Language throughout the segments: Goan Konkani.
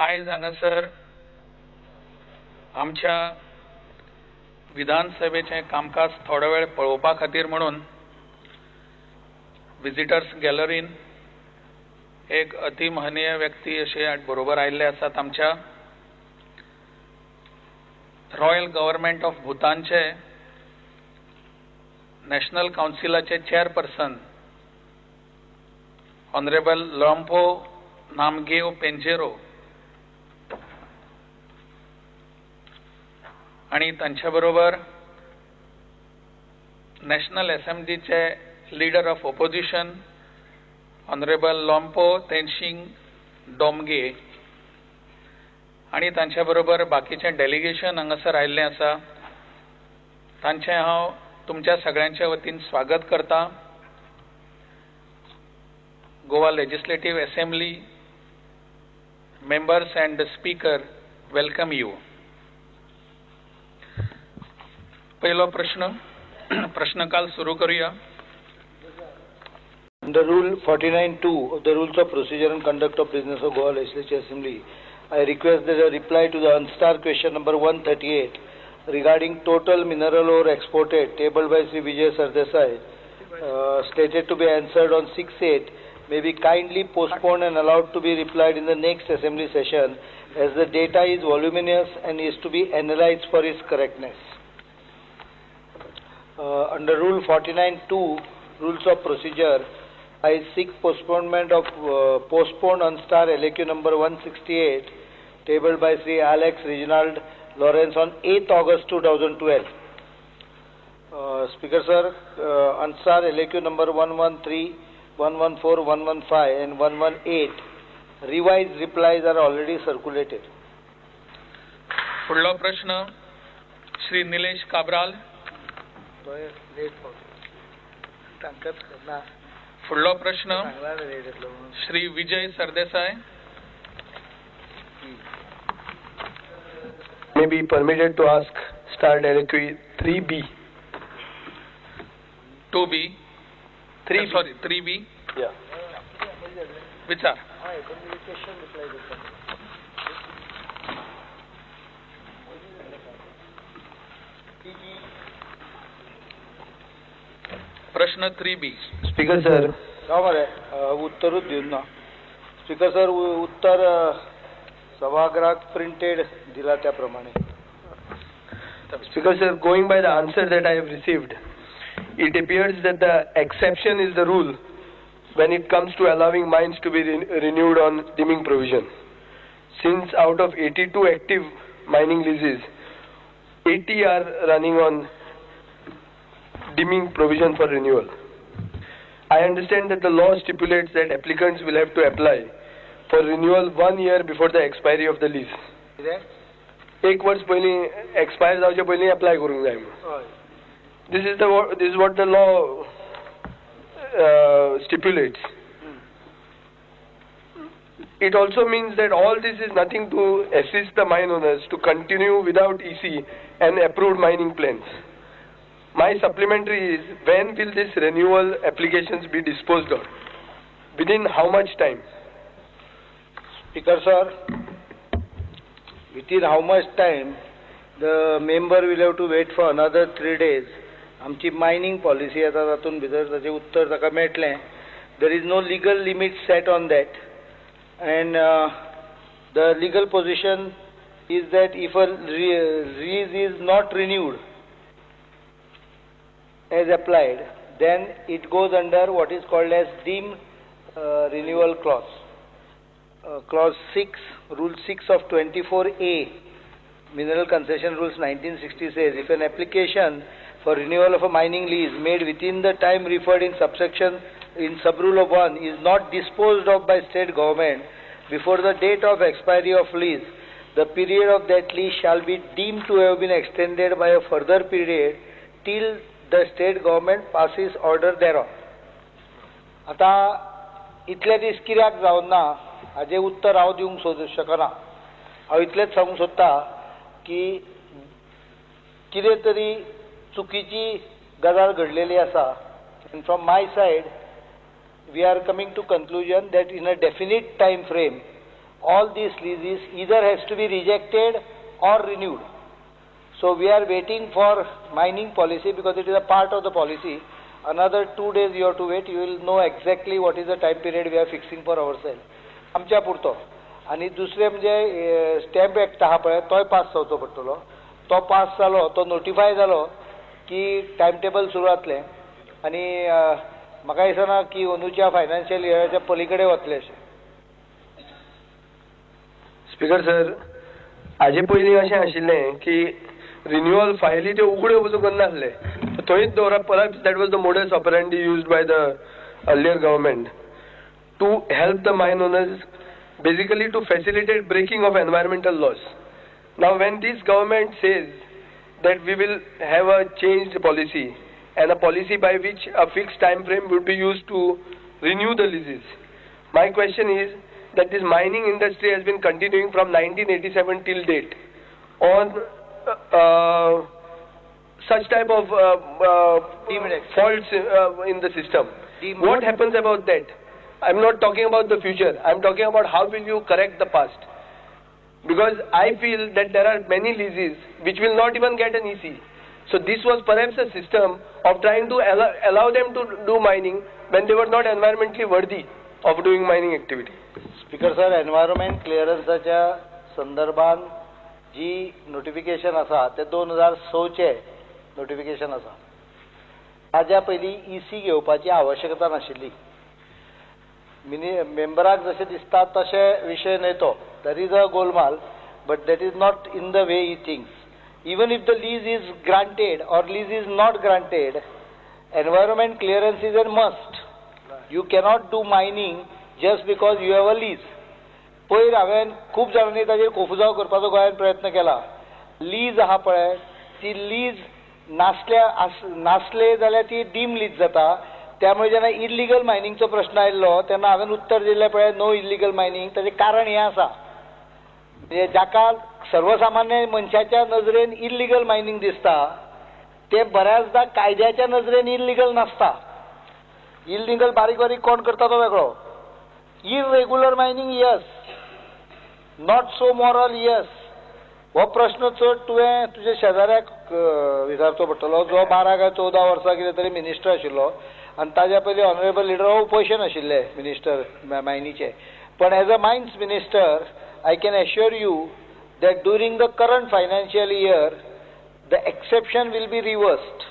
आयज हांगासर आमच्या विधानसभेचें कामकाज थोडो वेळ पळोवपा खातीर म्हणून विजिटर्स गॅलरीन एक अतिमहनीय व्यक्ती अशे बरोबर आयिल्ले आसात. आमच्या रॉयल गव्हर्नमेंट ऑफ भूतानचे नॅशनल कावन्सिलाचे चेअरपर्सन ऑनरेबल लॉम्पो नामगेव पेंजेरो आनी तांचे बरोबर नॅशनल एसेंब्लीचे leader of opposition honourable Lyonpo Tenzin Domge आनी तांचे बरोबर बाकीचें डेलिगेशन हांगासर आयिल्लें आसा. तांचें हांव तुमच्या सगळ्यांच्या वतीन स्वागत करता. Goa legislative assembly members and speaker welcome you. पहिलो प्रश्न, प्रश्नकाल सुरू करूया. Under Rule 49(2) of the Rules of Procedure and Conduct of Business of Goa Legislature Assembly, I request that a reply to the unstarred question number 138 regarding total mineral ore exported tabled by Sri Vijay Sardesai, stated to be answered on 6/8, may be kindly postponed and allowed to be replied in the next assembly session, as the data is voluminous and is to be analyzed for its correctness. Under Rule 49(2) Rules of Procedure, I seek postponement of postponed unstarred LAQ number 168 tabled by Sri Alex Reginald Lawrence on 8th August 2012. Speaker sir, unstarred LAQ number 113, 114, 115 and 118 revised replies are already circulated. फुडलो प्रश्न श्री निलेश काब्राल. फुडलो प्रश्न Shri Vijay Sardesai. May be permitted to ask starred LAQ 3B. 2B. 3B. Sorry, 3B. Yeah. विचार. प्रश्न 3B. Speaker sir. मरे उत्तरूच दिवन ना. स्पीकर सर, उत्तर सभागृहाक प्रिंटेड दिला त्या प्रमाणे. Speaker sir, going by the answer that I have received, it appears that the exception is the rule when it comes to allowing mines to be renewed on deeming provision. Since out of 82 active mining leases, 80 are running on deeming provision for renewal. I understand that the law stipulates that applicants will have to apply for renewal 1 year before the expiry of the lease. एक वर्ष पयलीं expire जावचे पयलीं apply करूंक जाय. This is what the law stipulates. It also means that all this is nothing to assist the mine owners to continue without EC and approved mining plans. My supplementary is, when will this renewal applications be disposed of? Within how much time? Speaker sir, within how much time the member will have to wait for another 3 days. आमची मायनिंग पॉलिसी आसा तातूंत भितर ताचें उत्तर ताका मेळटलें. There is no legal limit set on that and the legal position is that if a lease is not renewed as applied, then it goes under what is called as deemed renewal clause. Clause 6, Rule 6 of 24A, Mineral Concession Rules 1960 says, if an application for renewal of a mining lease made within the time referred in subsection in subrule of 1 is not disposed of by state government before the date of expiry of lease, the period of that lease shall be deemed to have been extended by a further period till the state government passes order thereon. आता इतले दीस कित्याक जावन ना हाजें उत्तर हांव दिवंक सोदूंक शकना. हांव इतलेंच सांगूंक सोदता की कितें तरी चुकीची गजाल घडलेली आसा. And from my side we are coming to conclusion that in a definite time frame All these leases either has to be rejected or renewed. So we are waiting for mining policy because it is a part of the policy. Another 2 days you have to wait, you will know exactly what is the time period we are fixing for ourselves. आमच्या पुरतो. आनी दुसरें म्हणजे स्टॅम्प एक्ट आहा पळय, तोय पास जावचो पडटलो. तो पास जालो, तो नोटिफाय जालो की टायम टेबल सुरू जातलें आनी म्हाका दिसना की अंदूच्या फायनान्शियल इयराच्या पलीकडे वतलें अशें. स्पीकर सर, हाजे पयलीं अशें आशिल्लें की रिन्युअल फायली त्यो उगड्यो पसून करनासले, थंयच दवरप. परत that was the modus operandi used by the earlier government to help the mine owners, basically to facilitate breaking of environmental laws. Now when this government says that we will have a changed policy and a policy by which a fixed time frame would be used to renew the leases, my question is that this mining industry has been continuing from 1987 till date on such type of faults in the system. What happens about that? I'm not talking about the future. I'm talking about how will you correct the past. Because I feel that there are many leases which will not even get an EC. So this was perhaps a system of trying to allow them to do mining when they were not environmentally worthy of doing mining activity. Speaker sir, environment क्लियरन्साच्या संदर्भात जी नोटिफिकेशन आसा ते 2006 नोटिफिकेशन आसा. ताज्या पयलीं EC घेवपाची आवश्यकता नाशिल्ली. मेंबराक जशें दिसता तशें विशय न्हय तो. There is a Golmaal, but that is not in the way he thinks. Even if the lease is granted or lease is not granted, environment clearance is a must. You cannot do mining just because you have a lease. पयर हांवें खूब जाणांनी ताजेर कोफुजाव करपाचो गोंयांत प्रयत्न केला. लीज आहा पळय, ती लीज नासले जाल्यार ती डीम लीज जाता. त्यामुळे जेन्ना इल्लिगल मायनिंगचो प्रश्न आयिल्लो तेन्ना हांवें उत्तर दिल्लें पळय, नो इल्लिगल मायनिंग. ताचें कारण हें आसा, म्हणजे जाका सर्वसामान्य मनशाच्या नजरेन इल्लिगल मायनिंग दिसता तें बऱ्याचदा कायद्याच्या नजरेन इल्लिगल नासता. इल्लिगल बारीक बारीक कोण करता तो वेगळो. Irregular mining yes, not so moral yes. हो प्रश्न चड तुवें तुज्या शेजाऱ्याक विचारचो पडटलो, जो 12 काय 14 वर्सां कितें तरी मिनिस्टर आशिल्लो आनी ताज्या पयलीं ऑनरेबल लिडर हो उपोशन आशिल्ले मिनिस्टर मायनीचे. पण as a mines minister I can assure you that during the current financial year the exception will be reversed.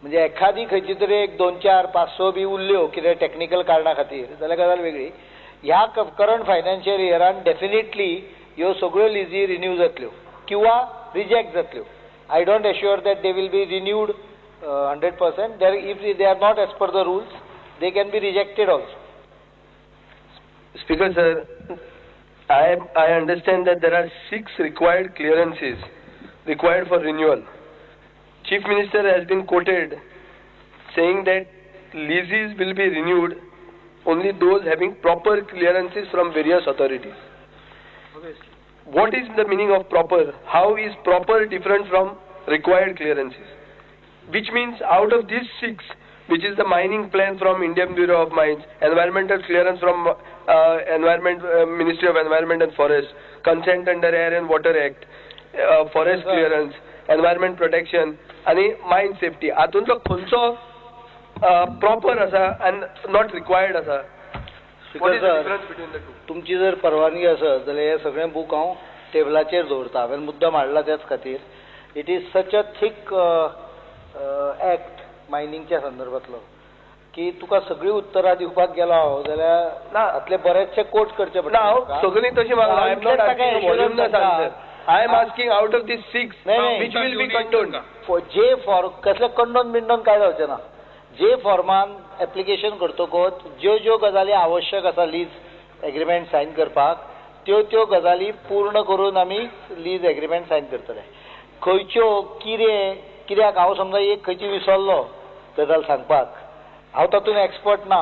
म्हणजे एखादी खंयची तरी 1 2 4 5 6 बी उरल्यो कितें टॅक्निकल कारणा खातीर जाल्यार गजाल वेगळी. ह्या करंट फायनान्शियल इयरान डेफिनेटली ह्यो सगळ्यो लिजी रिन्यू जातल्यो किंवा रिजेक्ट जातल्यो. I don't assure that they will be renewed 100%. There if they are not as per the rules they can be rejected also. Speaker sir, I understand that there are 6 required clearances required for renewal. Chief Minister has been quoted saying that leases will be renewed only those having proper clearances from various authorities. Obviously. What is the meaning of proper? How is proper different from required clearances? Which means out of these 6, which is the mining plan from Indian Bureau of Mines, environmental clearance from Ministry of Environment and Forest, consent under Air and Water Act, forest clearance, environment protection, आणि mine safety. हातूंतलो खंयचो प्रॉपर आसा and not required आसा? What is the difference between the two? तुमची जर परवानगी आसत जाल्यार हे सगळें बूक हांव टेबलाचेर दवरता. हांवें मुद्दम हाडला त्याच खातीर. It is such a thick act मायनिंगच्या संदर्भातलो की तुका सगळीं उत्तरां दिवपाक गेलो हांव जाल्यार हातले बरेचशे कोट करचे पडटा. हांव सगळीं तशी मागला. I am not asking voluminous answer. I am asking out of these 6 which will be condoned. J for कसले कंडोन बिंडोन काय जावचें ना. जे फॉर्मान एप्लिकेशन करतकच ज्यो ज्यो गजाली आवश्यक आसा लीज एग्रीमेंट सायन करपाक त्यो त्यो गजाली पूर्ण करून आमी लीज एग्रीमेंट सायन करतले. खंयच्यो कितें कित्याक हांव समजा एक खंयची विसरलो गजाल सांगपाक, हांव तातूंत एक्सपर्ट ना.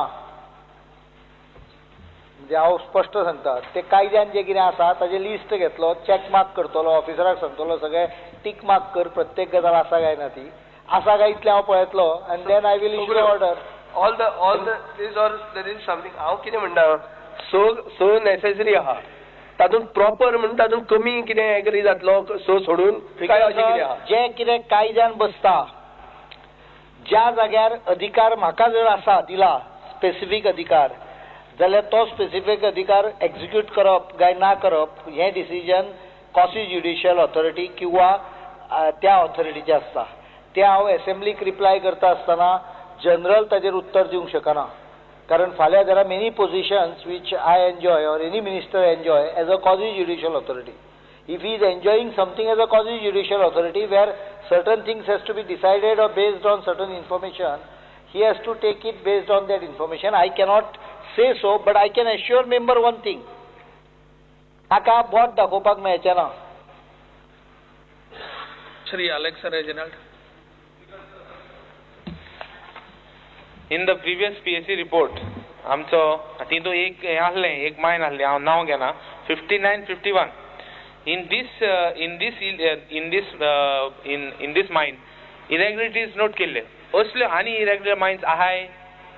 म्हणजे हांव स्पश्ट सांगता, ते कायद्यान जें कितें आसा ताजें लिस्ट घेतलो, चॅक मार्क करतलो, ऑफिसराक सांगतलो सगळें टीक मार्क कर, प्रत्येक गजाल आसा काय ना ती आसा काय इतलें हांव पळयतलो आनी then I will issue order. All the this or there is something. हांव कितें म्हणटा, सो सो नॅसेसरी आहा तातूंत प्रॉपर म्हणून तातूंत कमी कितें एग्री जातलो सो सोडून काय अशें कितें आहा? जें कितें कायद्यान बसता, ज्या जाग्यार अधिकार म्हाका जर आसा दिला स्पेसिफीक अधिकार, जाल्यार तो स्पेसिफीक अधिकार एक्झिक्यूट करप काय ना करप हें डिसिजन कॉसी ज्युडिशियल ऑथॉरिटी किंवा त्या ऑथॉरिटीचें आसता. तें हांव एसेंब्लीक रिप्लाय करता आसतना जनरल ताजेर उत्तर दिवंक शकना, कारण फाल्यां there are many positions which I enjoy or any minister enjoy as a quasi judicial authority. If he is enjoying something as a quasi judicial authority where certain things has to be decided or based on certain information, he has to take it based on that information. I cannot say so, but I can assure member one thing, हाका बोट दाखोवपाक मेळचें ना. Shri Alex Reginald. In the previous PAC report आमचो तितून एक हें आसलें, एक मायन आसलें, हांव नांव घेना, 5951. In this in this in this in in this mine irregularities note केल्ले, असल्यो आनी इरेग्युलर मायन्स आहाय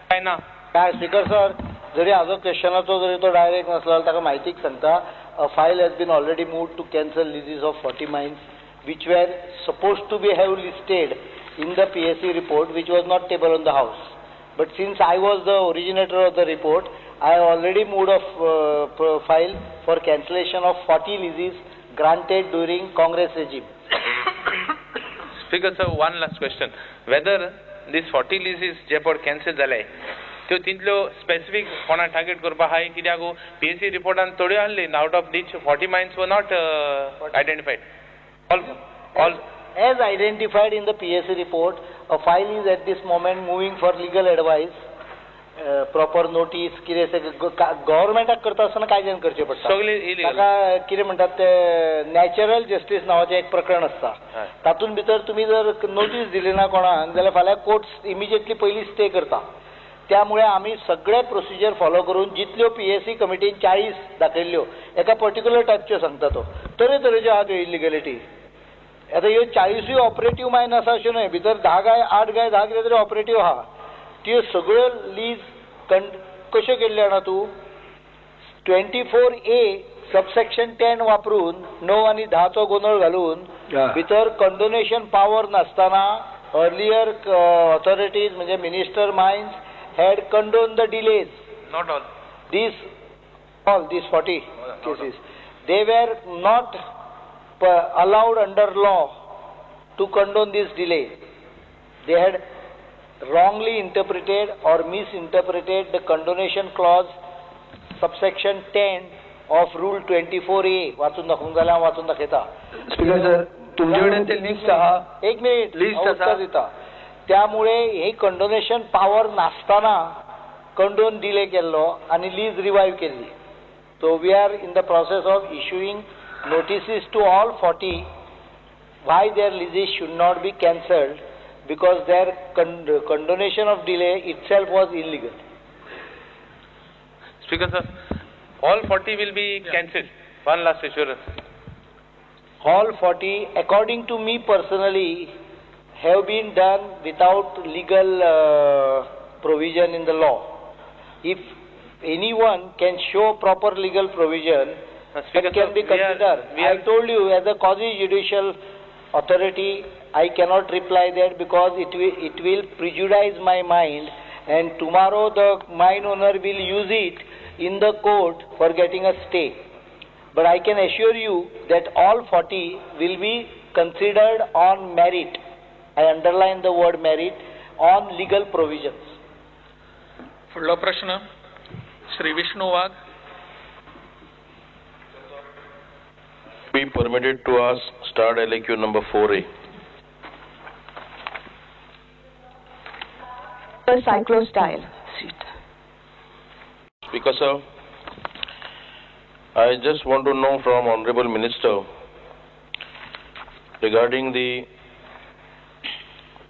काय ना? काय स्पीकर सर, जरी हाजो क्वेश्चनाचो जरी तो डायरेक्ट नासलो जाल्यार ताका म्हायतीक सांगता, a file has been already moved to cancel leases of 40 mines which were supposed to be have listed in the PAC report, which was not table on the house. But since I was the originator of the report, I already moved a file for cancellation of 40 leases granted during Congress regime. Speaker sir, one last question. Whether these 40 leases जे पळ कॅन्सल जाले त्यो तितल्यो स्पेसिफीक कोणा टार्गेट करपा आहाय? कित्याक पीएसी रिपोर्टान थोड्यो आहले, out of these 40 mines were not identified. All As identified in the PAC report, a file is at this moment moving for legal advice, proper notice, कितें गव्हर्मेंटाक करता आसतना कायद्यान करचें पडटा. ताका कितें म्हणटात ते नॅचरल जस्टीस नांवाचें एक प्रकरण आसता, तातूंत भितर तुमी जर नोटीस दिली ना कोणाक जाल्यार फाल्यां कोर्ट इमिजिएटली पयलीं स्टे करता. त्यामुळे आमी सगळे प्रोसिजर फॉलो करून जितल्यो पीएसी कमिटीन 40 दाखयल्ल्यो एका पर्टिक्युलर टायपच्यो सांगता तो, तरेतरेच्यो आहा त्यो इलिगलिटी. आतां ह्यो 40 ऑपरेटीव मायन आसा अशें न्हय, भितर 10 गाय 8 गाय 10 कितें तरी ऑपरेटीव आहा. त्यो सगळ्यो लीज कश्यो केल्ल्यो जाणा तूं, 24A सबसेक्शन 10 वापरून 9 आनी 10चो गोंदळ घालून भितर कंडोनेशन पावर नासतना अर्लियर ऑथॉरिटीज म्हणजे minister mines had condoned the delays. Not all. These, all these 40 cases, they were not allowed under law to condone this delay. They had wrongly interpreted or misinterpreted the condonation clause subsection 10 of rule 24A. वाचून दाखोवंक जाल्यार हांव वाचून दाखयता. स्पीकर सर, तुमचे कडेन ते लिस्ट आहा? एक मिनिट, लिस्ट उत्तर दिता. त्यामुळे ही कंडोनेशन पावर नासतना कंडोन डिले केल्लो आनी लीज रिवायव केल्ली. So we are in the process of issuing notices to all 40 why their leases should not be cancelled because their condonation of delay itself was illegal. Speaker sir, all 40 will be cancelled. One last assurance. All 40, according to me personally, have been done without legal provision in the law. If anyone can show proper legal provision, that can be considered. I told you, as a quasi judicial authority, I cannot reply that because it will prejudice my mind, and tomorrow the mine owner will use it in the court for getting a stay. But I can assure you that all 40 will be considered on merit. I underline the word merit, on legal provisions. फुडलो प्रश्न श्री विष्णू वाघ. Be permitted to ask start LAQ number 4A. Cyclostyle. Speaker sir, I just want to know from Honorable Minister regarding the